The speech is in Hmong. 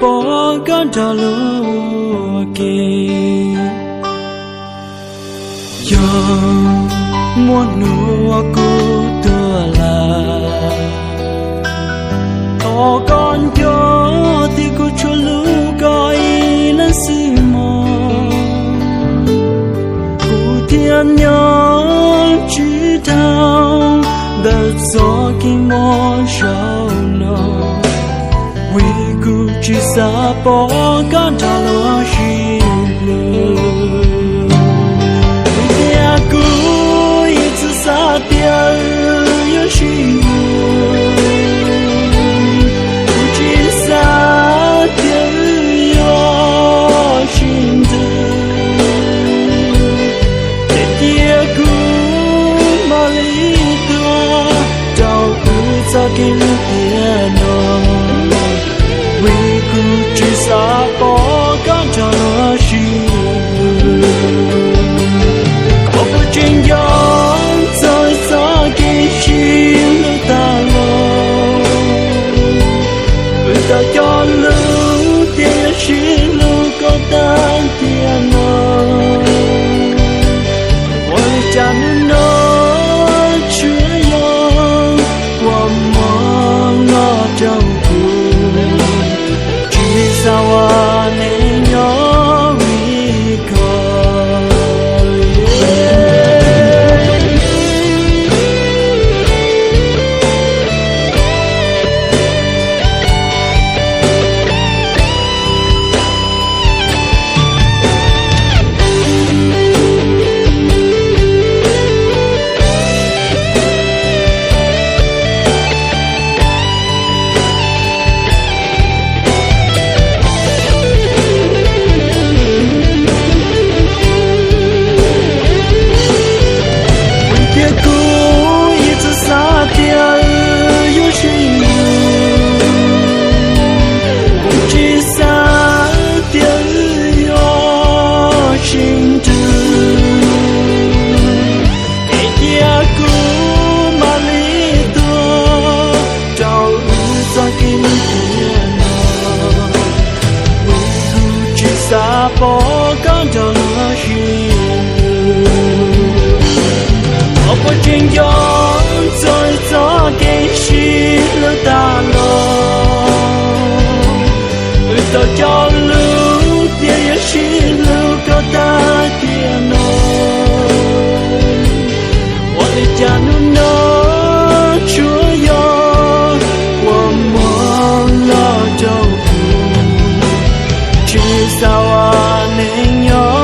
pom koj nrog luag ua ke. Yog muaj hnub uas kuv tuag lawm, thov koj nco thiab kuv tsuas hlub koj ib leeg xwb mog. Kuv thiaj nyob tsis dhau ntawm txoj kev mob zaum no, vim kuv tsis xav pom koj nrog luag sib hlub. Vim tias kuv ib txwm xav tias wb yuav sib hlub, kuv tsis xav tias wb yuav sib ntsib. Ces cia kuv mam li tuag rau kuv txoj kev hlub tiag no, vim kuv tsis xav pom koj nrog luag sib hlub. Koj puas tseem nco txog txoj kev sib hlub tas los? Wb tau cog lus tias yuav sib hlub kom tag tiam no. Ua li cas hnub no tsuas yog kua muag los rau kuv, tsis xav ua neej nyob vim koj. Vim tias kuv ib txwm xav tias wb yuav sib hlub, kuv tsis xav tias wb yuav sib ntsib. Es cia kuv mam li tuag rau wb txoj kev hlub tiag no, vim kuv tsis xav pom koj nrog luag sib hlub. Koj puas tseem nco txog txoj kev sib hlub tas los? Wb tau cog lus tias yuav sib hlub kom tag tiam no. Ua li cas hnub no tsuas yog kua muag los rau kuv, tsis xav ua neej nyob